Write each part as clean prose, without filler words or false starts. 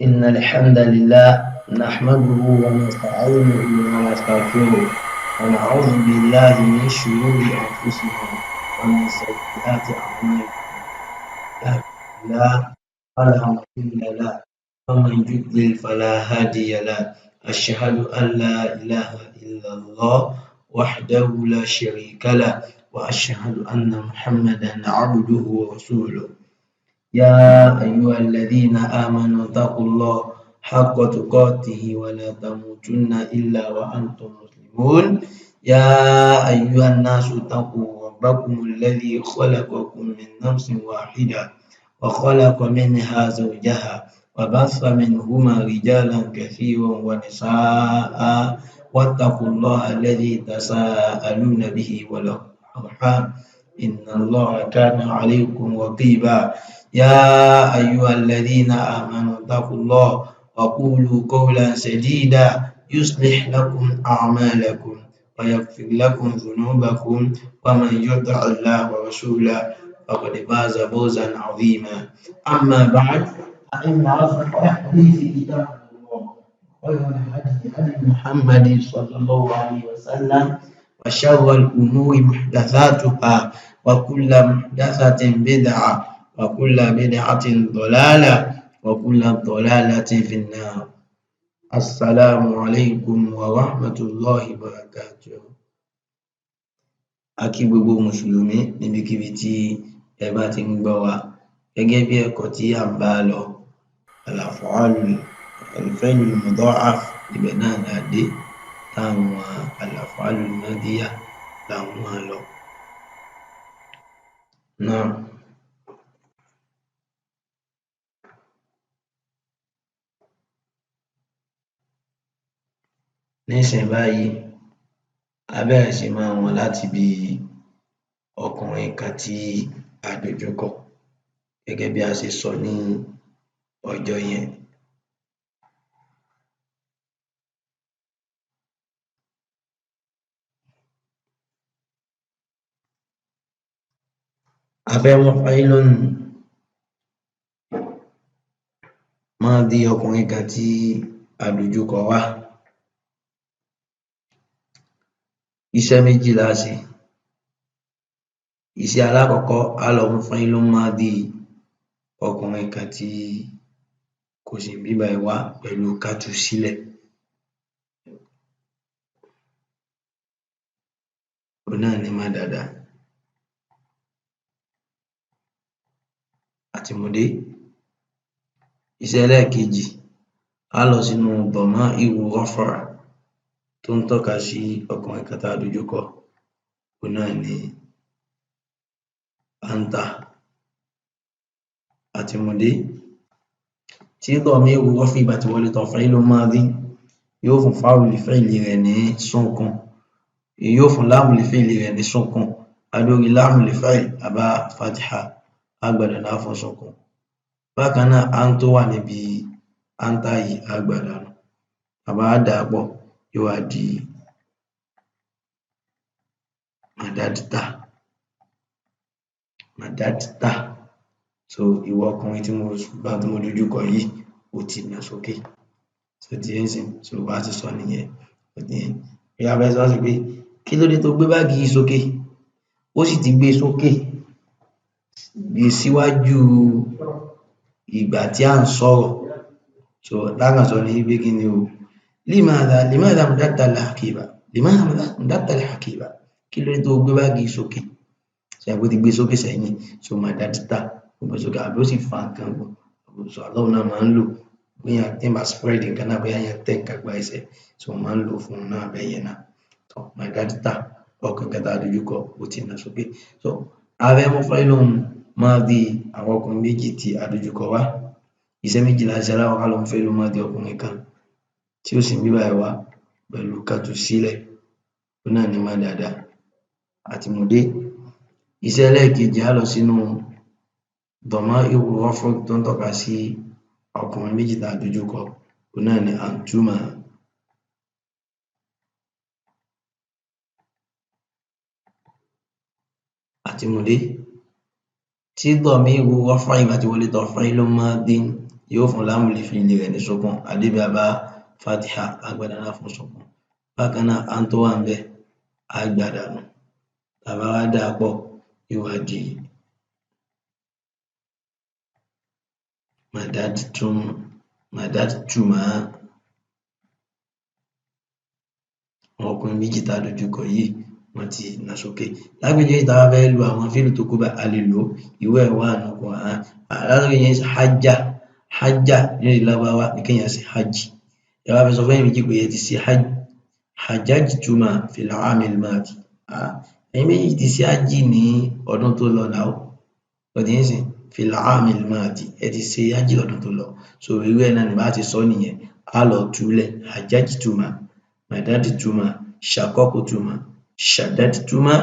إن الحمد لله نحمده ونستعينه ونستغفره ونعوذ بالله من شرور أنفسنا ومن سيئات أعمالنا. يهده الله فلا مضل له ومن يضلل فلا هادي له. أشهد أن لا إله إلا الله وحده لا شريك له وأشهد أن محمدا عبده ورسوله. يا أيها الذين آمنوا اتقوا الله حق تقاته ولا تموتن إلا وأنتم مسلمون. يا أيها الناس اتقوا ربكم الذي خلقكم من نفس واحدة وخلق منها زوجها وبث منهما رجالا كثيرا ونساء، واتقوا الله الذي تساءلون به والأرحام إن الله كان عليكم رقيبا. يا أيها الذين آمنوا اتقوا الله وقولوا قولا سديدا يصلح لكم أعمالكم ويغفر لكم ذنوبكم، ومن يطع الله ورسوله فقد فاز فوزا عظيما. أما بعد، فإن أصدق الحديث كتاب الله، وخير الهدي هدي محمد صلى الله عليه وسلم، وشر الأمور محدثاتها، وكل محدثة بدعة، وكل بدعة ضلالة، وكل ضلالة في النار. السلام عليكم ورحمة الله وبركاته. A kí gbogbo mùsùlùmí níbikíbi tí ẹ bá ti ń gbọ́ wa. Gẹ́gẹ́ bí ẹ̀kọ́ tí à ń bá lọ, al-af'al al-fi'l al-mudha'af, ibẹ̀ náà la dé táwọn al-af'al al-madiyah là ń wọ́n lọ. Náà nísìnyí báyìí, á bẹ̀rẹ̀ sí máa wọ̀n láti ibi ọkùnrin kan tí a dojúkọ gẹ́gẹ́ bí a ṣe sọ ní ọjọ́ yẹn. A fẹ́ mú fi'lun madi ọkùnrin kan tí a dojúkọ wá. Iṣẹ́ méjì la ṣe. Iṣẹ́ alákọ̀ọ́kọ́, á lọ mú fi'lun madi ọkùnrin kan tí kò sí níbí báyìí wá pẹ̀lú ká tú sílẹ̀. Òhun náà ni madada àti mudé. Iṣẹ́ ẹlẹ́ẹ̀kejì, á lọ sínú dọ̀máìrù rọ́fà tó ń tọ́ka sí ọkùnrin kan tá a dojúkọ, òhun náà ni anta àti mudé. Tí dọ̀míìrù rọ́fì bá ti wọlé tọ fi'lun madi, yóò fún fáwù li fi'li rẹ̀ ní súnkun, yóò fún láàmù li fi'li rẹ̀ ní súnkun. A dórí láàmù li fi'l, a bá fatha, á gbà dànù, á fún súnkun. Bákan náà, an tó wà níbi anta yìí á gbà dànù, tá bá wá dà á pọ̀, yóò wá di madadta, madadta. So ìwọ ọkùnrin tí mo bá tí mo dojúkọ yìí, o ti nà sókè. Ṣó ti yé nísìnyí? So bá ṣe sọ nìyẹn. Ó ti yé. Bóyá a fẹ́ sọ sí pé kí ló dé tó gbé báàgì yìí sókè? Ó sì ti gbé sókè gbé síwájú ìgbà tí à ń sọ̀rọ̀. So tá kàn sọ ni wípé kí ni o, limadha limadha madadta al-haqiba, limadha madadta al-haqiba, kí ló dé tó gbé báàgì yìí sókè? Ṣé ẹ pé ó ti gbé sókè sẹ́yìn? So madadta, ó gbé sókè àbí ó sì fa nǹkan gùn. So Allah náà máa ń lò bóyá téèyàn bá spread nǹkan náà, bóyá èèyàn tẹ̀ nǹkan gba ẹsẹ̀, so wọ́n máa ń lò fún un náà bẹ́yẹn náà. Tọ́ madadta, ọkùnrin kan tá a dojúkọ, ó ti nà sókè. So a fẹ́ mú fi'lun madi àwọn ọkùnrin méjì tí a dojúkọ wá. Iṣẹ́ méjì la ṣe. Alákọ̀ọ́kọ́, á lọ mú fi'lun madi ọkùnrin kan tí ó sì níbí báyìí wá pẹ̀lú ká tú sílẹ̀, òhun náà ni madada àti mudé. Iṣẹ́ ẹlẹ́ẹ̀kejì, á lọ sínú dọ̀máìrù rọ́fù tó ń tọ́ka sí ọkùnrin méjì tá a dojúkọ, òhun náà ni antuma àti mudé. Tí dọ̀míìrù rọ́fà bá ti wọlé tọ fi'lun madin, Yóò fún láàmù lè fi ilé rẹ̀ ní sukun. Àdébí àbá fatiha agbada náà fún sukun. Bákan náà, à ń tó wà ń bẹ agbada nù. Tàbá wá dà pọ̀, yóò wá di madadtum, madadtuma. Àwọn ọkùnrin méjì tá a dojú kọ yìí, wọ́n ti nà sókè. Lápèjúwe, tá a bá fẹ́ lo àwọn fíìlù tó kú bá a lè lò ó, ìwé ẹ̀ wà nù Kùránì. Lápèjúwe, hajjá, hajjá ní èdè Lárúbáwá ní kéèyàn ṣe hajj. Ẹ wá fẹ́ sọ fún ẹ̀yin méjì pé ẹ ti ṣe hajj. Hajjajtuma fil aamil maadi. Ẹ̀yin méjì ti ṣe hajj ní ọdún tó lọ náà. Ó ti ń sìn fil aamil maadi. Ẹ ti ṣe hajj lọ́dún tó lọ. So irú ẹ̀ náà ni bá ti sọ nìyẹn. A lọ túlẹ̀ hajjajtuma, madadtuma, shaqaqtuma, shadadtuma,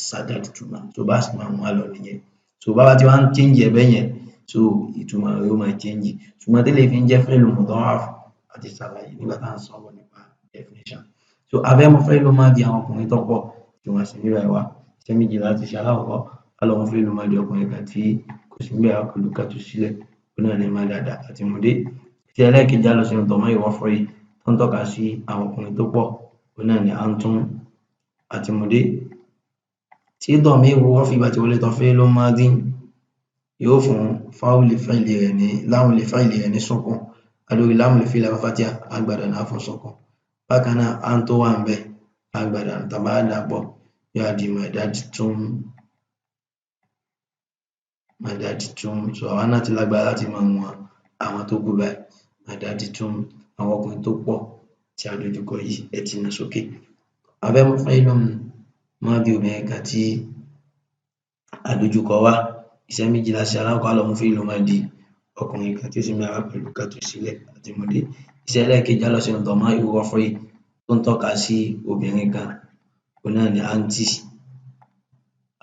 sadadtuma. So bá sì máa mú wa lọ nìyẹn. So bá bá ti wá ń change ẹ̀ bẹ́yẹn, so ìtumọ̀ rẹ̀ ó máa change. Ṣùgbọ́n tẹ́lẹ̀ fi ń jẹ́ fi'lu mudha'af àti ṣàlàyé nígbà tá à ń sọ̀rọ̀ nípa definition. So a fẹ́ mú fi'lu madi àwọn ọkùnrin tó pọ̀ tí wọ́n sì níbẹ̀ wá. Iṣẹ́ méjì láti ṣe. Alákọ̀ọ́kọ́, a lọ mú fi'lu madi ọkùnrin kan tí kò sí níbẹ̀ wá pẹ̀lú kátó sílẹ̀. Ó náà ní madada àti mùdé. Iṣẹ́ ẹlẹ́ẹ̀kejì, á lọ sínú dọ̀mọ́ ìwọ́fọ̀rí tó ń tọ́ka sí àwọn ọkùnrin tó pọ̀. Ó náà ní antum àti mùdé. Tí dọ̀mí ìwọ́fì bá ti wọlé tán fi'lu madi, yóò fún fáwùlì fáìlì rẹ̀ ní láwùlì fáìlì rẹ̀ ní sukun. Alórí láwùlì fíìlì àbá fatia agbada náà fún sukun. Bákan náà, à ń tó wà ń bẹ agbada tàbá dàpọ̀, yóò di madadtum, madadtum. So àwa náà ti lágbára láti máa wọn àwọn tó kù báyìí. Madadtum, àwọn ọkùnrin tó pọ̀ tí a dojúkọ yìí, ẹ ti nà sókè. A fẹ́ mú fi'lu madi obìnrin kan tí àdojúkọ wá. Iṣẹ́ méjì la ṣe. Alákọ̀ọ́kọ́, á lọ mú fi'lu madi ọkùnrin kan tí ó sì máa wá pẹ̀lú kátó sílẹ̀ àti mùdé. Iṣẹ́ ẹlẹ́ẹ̀kejì, á lọ sínú dọ̀mọ́ ìwọ́fọ̀rí tó ń tọ́ka sí obìnrin kan. Ó náà ní àǹtí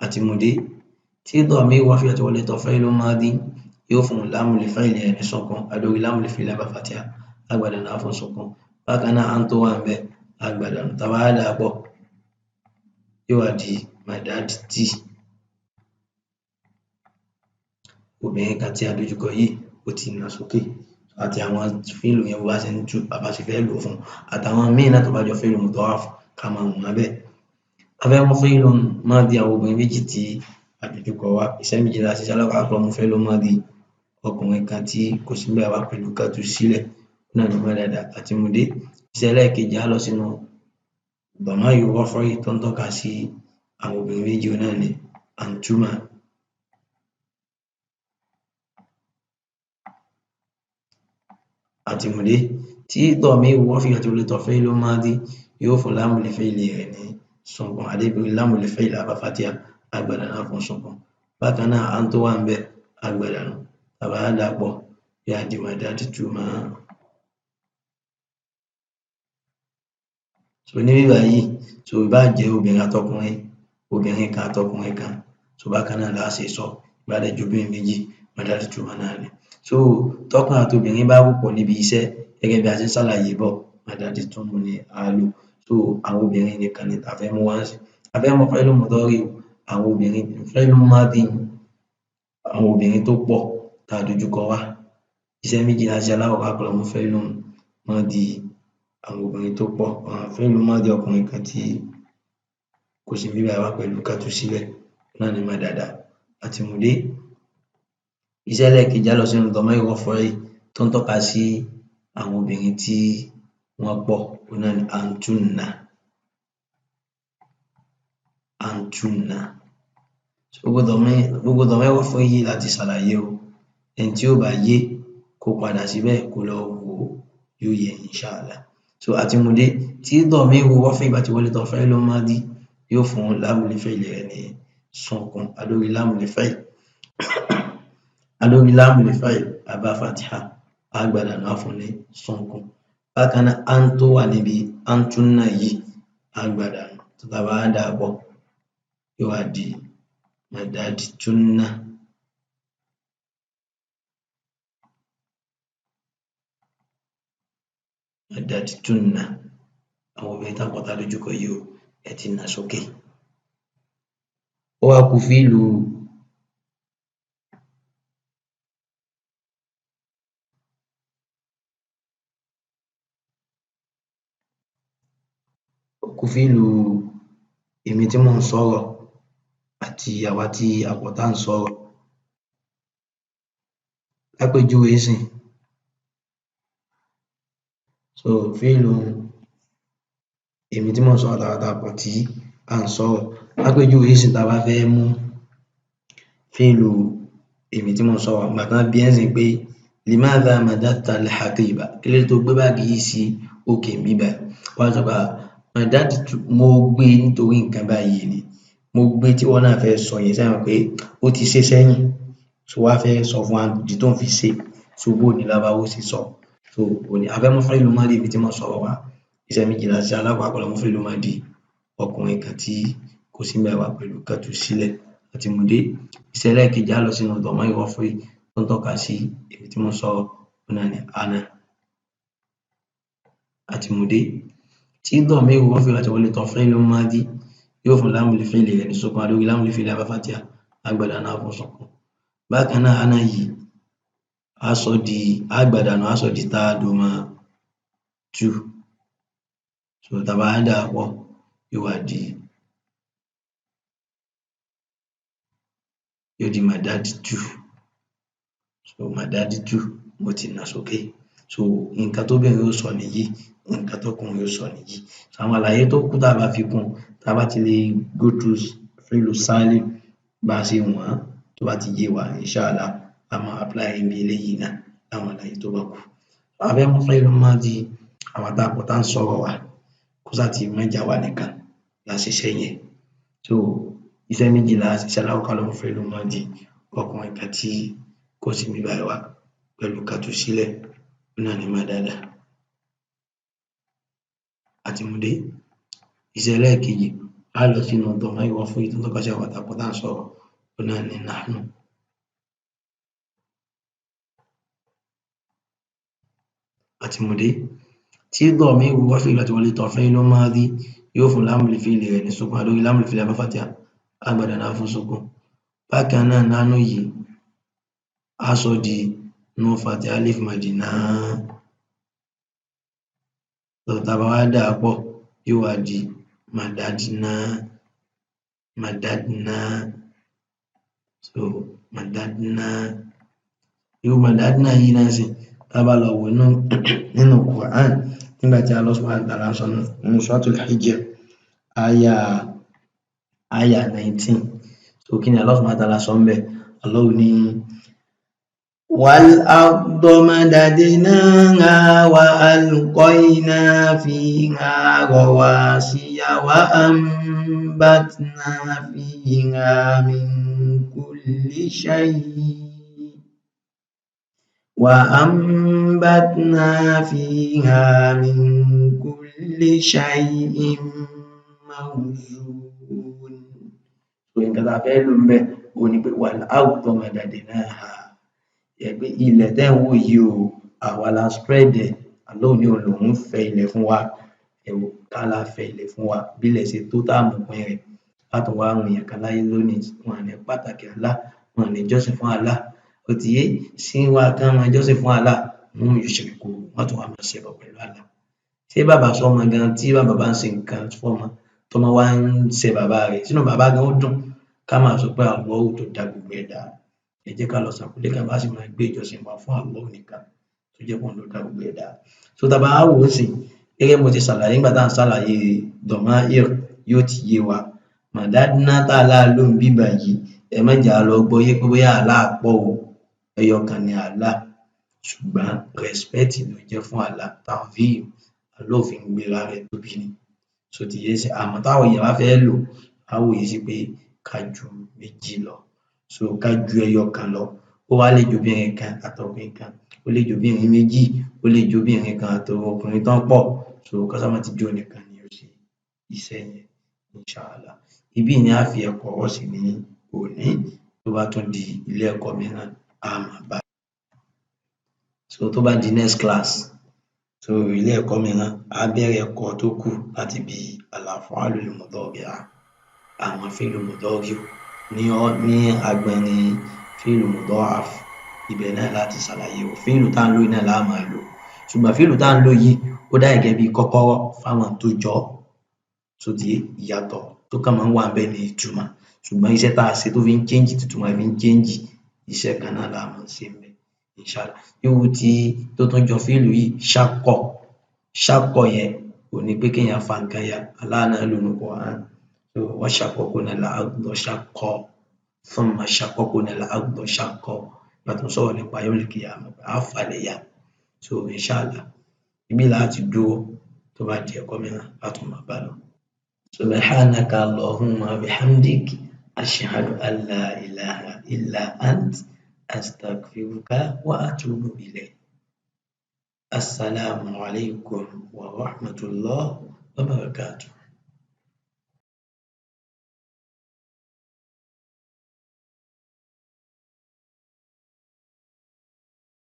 àti mùdé. Tí dọ̀mí ìwọ́fì àti wọlé tán fi'lu madi, yóò fún láàmù lè fáìlì rẹ̀ ní sukun. Adórí láàmù lè fíìlì àbá fatia agbada náà fún sukun. Bákan náà, à ń tó wà ń bẹ agbada tàbá dàpọ̀, yóò wá di madadti. Obìnrin kan tí a dojúkọ yìí, ó ti nà sókè. Àti àwọn fíìlù yẹn, bó bá ṣe ń tú bàbá ṣe fẹ́ lò fún àtàwọn míì náà tó bá jọ fíìlù mudha'af, ká máa wọ̀n bẹ́ẹ̀. A fẹ́ mú fi'lu madi àwọn obìnrin méjì tí a dojúkọ wá. Iṣẹ́ méjì la ṣiṣẹ́. Alákọ̀ọ́kọ́, mú fi'lu madi ọkùnrin kan tí kò sí níbẹ̀ wá pẹ̀lú kátó sílẹ̀ náà ní madada àti mùdé. Iṣẹ́ ẹlẹ́ẹ̀kejì, á lọ sínú dọ̀mọ́ ìwọ́fọ̀rí tó ń tọ́ka sí àwọn obìnrin méjì, náà ní antuma àti mùdé. Tí dọ̀mí ìwọ́fì àti olùtọ̀ fi'lu madi, yóò fún láàmù lè fíìlì rẹ̀ ní sukun. Àdébí láàmù lè fíìlì àbá fatia agbada náà fún sukun. Bákan náà, à ń tó wà ń bẹ agbada nù tàbá dàpọ̀, yóò di madadtuma. So ní báyìí, so ìbá jẹ́ obìnrin àtọkùnrin, obìnrin kan àtọkùnrin kan, so bákan náà la ṣe sọ. Ìbá dẹ̀ jẹ́ obìnrin méjì, madadtuma náà ni. So tọkùnrin àti obìnrin bá wò pọ̀ níbi iṣẹ́ gẹ́gẹ́ bí a ṣe ń ṣàlàyé bọ̀, madadtum ni a lò. So àwọn obìnrin nìkan ni a fẹ́ mú wá sí. A fẹ́ mú fi'lu mudari àwọn obìnrin, fi'lu madi àwọn obìnrin tó pọ̀ tá a dojúkọ wá. Iṣẹ́ méjì la ṣe. Alákọ̀ọ́kọ́, á lọ mú fi'lu madi àwọn obìnrin tó pọ̀, fi'lu madi ọkùnrin kan tí kò sí níbẹ̀ wá pẹ̀lú kátó sílẹ̀ náà ní madada àti mùdé. Iṣẹ́ ẹlẹ́ẹ̀kejì, á lọ sínú dọ̀mọ́ ìwọ́fọ̀rí tó ń tọ́ka sí àwọn obìnrin tí wọ́n pọ̀, náà ní antunna, antunna. Gbogbo dọ̀mọ́ ìwọ́fọ̀rí yìí láti ṣàlàyé o. Ẹni tí ó bá yé, kó padà síbẹ̀ kó lọ wò ó, yóò yé inshallah. So àti mùdé, tí dọ̀mí ìwọ́fì bá ti wọlé tán fi'lu madi, yóò fún láàmù lè fíìlì rẹ̀ ní sukun. Adórí láàmù lè fáìlì, alórí láàmù lè fáìlì àbá fatiha agbada náà fún ní sunkún. Bákan náà, à ń tó wà níbi antunna yìí agbada tó tàbá dàpọ̀, yóò wá di madadtunna. Madadtunna, àwọn obìnrin tá pọ̀ tá a dojúkọ yìí o, ẹ ti nà sókè. Ó wá kù fíìlù Kù fíìlù èmi tí mò ń sọ̀rọ̀ àti àwa tí a pọ̀ tá ń sọ̀rọ̀. Lápèjúwe ńsìnyí, so fíìlù èmi tí mò ń sọ̀rọ̀ àtàwa tá a pọ̀ tí à ń sọ̀rọ̀. Lápèjúwe ńsìnyí, tá a bá fẹ́ mú fíìlù èmi tí mò ń sọ̀rọ̀, ìgbà tán bi ẹ́ ńsìnyí pé limadha madadta al-haqiba, kí ló dé tó gbé báàgì yìí sí òkè ńbí báyìí? Wọ́n á sọ pé madadtu, mo gbé nítorí nǹkan báyìí ni. Mo gbé tí wọ́n náà fẹ́ sọ yẹn, ṣé ẹ mọ̀ pé ó ti ṣe sẹ́yìn, so wá fẹ́ sọ fún wa ìdí tó ń fi ṣe. So bó ní Lárúbáwá ó sì sọ. So òní a fẹ́ mú fíìlù mádì ibi tí mo sọ̀rọ̀ wá. Iṣẹ́ méjì la ṣe. Alákọ̀ọ́kọ́, lọ mú fíìlù mádì ọkùnrin kan tí kò sí mẹ́wàá pẹ̀lú kẹ́tù sílẹ̀ àti mùdé. Iṣẹ́ ẹlẹ́ẹ̀kejì, á lọ sínú dọ̀mọ́ ìrọ́fẹ́ tó ń tọ́ka sí ibi tí mo sọ̀rọ̀ náà ní ana àti mùdé. Tí dọ̀mọ́ ìrọ́fẹ́ láti wọlé tán fíìlù mádì yóò fún lámùlì fíìlì rẹ̀ ní sókun àdórí lámùlì fíìlì abáfátíà agbàdà náà fún sọkún. Bákan náà, ana yìí á sọ di àgbàdà náà, á sọ di tá a dùn mọ́ two. So tá a bá dà á pọ̀, yóò wá di yóò di màdádítù. So màdádítù, mo ti nà sókè. So nǹkan tóbìnrin ó sọ nìyí, nǹkan tọkùnrin ó sọ nìyí. So àwọn àlàyé tó kù tá a bá fi kún, tá a bá ti lè go through fíìlù sálím bá a ṣe wọ̀n, tó bá ti yé wa, inshallah a máa apply ibi eléyìí náà láwọn àlàyé tó bá kù. A fẹ́ mú fíìlù mádì àwọn tá a pọ̀ tá à ń sọ̀rọ̀ wa, kó sáà ti má jà wá nìkan la ṣiṣẹ́ yẹn. So iṣẹ́ méjì la ṣiṣẹ́. Alákọ̀ọ́kọ́, lọ mú fíìlù mádì ọkùnrin kan tí kò sí níbí báyìí wá pẹ̀lú kàtú sílẹ̀ náà ní má dáadáa àti mùdé. Iṣẹ́ ẹlẹ́ẹ̀kejì, á lọ sínú dọ̀mọ́ ìwọ fún ìtàn tó kọjá àwọn àtàkùn tá à ń sọ̀rọ̀ náà ní nahnu àti mùdé. Tí dọ̀mọ́ ìwọ fún ìlú àti wọlé tán fíìlù mádì yóò fún lámùlì fíìlì rẹ̀ ní sukun àdórí lámùlì fíìlì abáfátíà agbàdà náà fún sukun. Bákan náà, nánú yìí á sọ di nù fati alif madina. Tá a bá wá dà á pọ̀, yóò wá di madadina, madadina. So madadina, irú madadina yìí náà sì, tá a bá lọ wò nínú Quran, nígbà tí Allah subhanahu wa ta'ala sọ nínú Suratul Hijr aya 19. So kí ni Allah subhanahu wa ta'ala sọ ńbẹ̀? Allah ní والأرض مددناها وألقينا فيها رواسي وأنبتنا فيها من كل شيء وأنبتنا فيها من كل شيء موزون. Nǹkan tá a fẹ́ lò ńbẹ̀ òun ni pé والأرض مددناها, pé ilẹ̀ tẹ́ ń wò yìí o, àwa la spread ẹ̀. Allah ní òun lòun fẹ́ ilẹ̀ fún wa. Ẹ wò ká la fẹ́ ilẹ̀ fún wa, bí ilẹ̀ ṣe tó tá a mọ̀ pín rẹ̀ látọ̀ wá. Àwọn èèyàn kan láyé lónìí, wọn ní pàtàkì Allah, wọn ní jọ́sìn fún Allah. Ó ti yé sí wa kán máa jọ́sìn fún Allah, wọn yóò ṣe kó wọn tún wá máa ṣẹbọ pẹ̀lú Allah. Ṣé bàbá sọmọ gan, tí bàbá bá ń ṣe nǹkan fọ́mọ, tọmọ wá ń ṣe bàbá rẹ̀, sínú bàbá gan ó dùn? Ká máa sọ pé Allah tó dá gbogbo ẹ̀dá. Ẹ jẹ́ ká lọ sàkúlé ká bá sì máa gbé ìjọsìn wa fún Allah nìkan tó jẹ́ pé òun ló dá gbogbo ẹ̀dá. So tá a bá wò ó sì, gẹ́gẹ́ mo ti ṣàlàyé nígbà tá à ń ṣàlàyé dọ̀máìr, yóò ti yé wa. Màdádínà tá a láà ló ń bíbà yìí, ẹ má jà á lọ gbọ́ yé pé bóyá Allah pọ̀ o, ẹyọ kan ni Allah, ṣùgbọ́n respect ló jẹ́ fún Allah, ta'zim, Allah fi ń gbéra rẹ̀ tóbi ni. So ti yé sí, àmọ́ táwọn èèyàn bá fẹ́ lò á wòye sí pé ká ju méjì lọ, so ká ju ẹyọ kan lọ. Ó wá lè jóbìnrin kan àtọkùnrin kan, ó lè jóbìnrin méjì, ó lè jóbìnrin kan àtọkùnrin tán pọ̀. So ká sá má ti jó nìkan ni ó ṣe iṣẹ́ yẹn, inshallah. Ibí ni á fi ẹ̀kọ́ rọ̀ sí ní òní. Tó bá tún di ilé ẹ̀kọ́ mìíràn, á máa bá. So tó bá di next class, so ilé ẹ̀kọ́ mìíràn, á bẹ̀rẹ̀ ẹ̀kọ́ tó kù láti bí al-af'alul mudari'a, àwọn fi'lu mudari' ní agbọnrin fi'lu muda'af. Ibẹ̀ náà láti ṣàlàyé o. Fíìlù tá à ń lò náà la máa lò, ṣùgbọ́n fíìlù tá à ń lò yìí, ó dà gẹ́gẹ́ bí kọ́kọ́rọ́ fáwọn tó jọ. Ṣó ti yé? Ìyàtọ̀ tó kàn máa ń wà ńbẹ̀ ní ìtumọ̀, ṣùgbọ́n iṣẹ́ tá a ṣe tó fi ń change, tìtumọ̀ fi ń change, iṣẹ́ kan náà la máa ń ṣe ńbẹ̀, inshallah. Irú ti tó tún jọ fíìlù yìí, ṣákọ̀, ṣákọ̀ yẹn ò ní pé kéèyàn fa nǹkan ya. Allah náà lò nínú Quran. So wa shaqqaqna al-arda shaqqa thumma shaqqaqna al-arda shaqqa. Ìgbà tó ń sọ̀rọ̀ nípa yawmil qiyamah, á falẹ̀ ya. So inshallah, ibi láti dúró, tó bá di ẹ̀kọ́ mìíràn, á tún máa bá lọ. Subhanaka Allahumma bihamdik, ashhadu an la ilaha illa ant, astaghfiruka wa atubu ilayk. Assalamu alaikum wa rahmatullah wa barakatuh.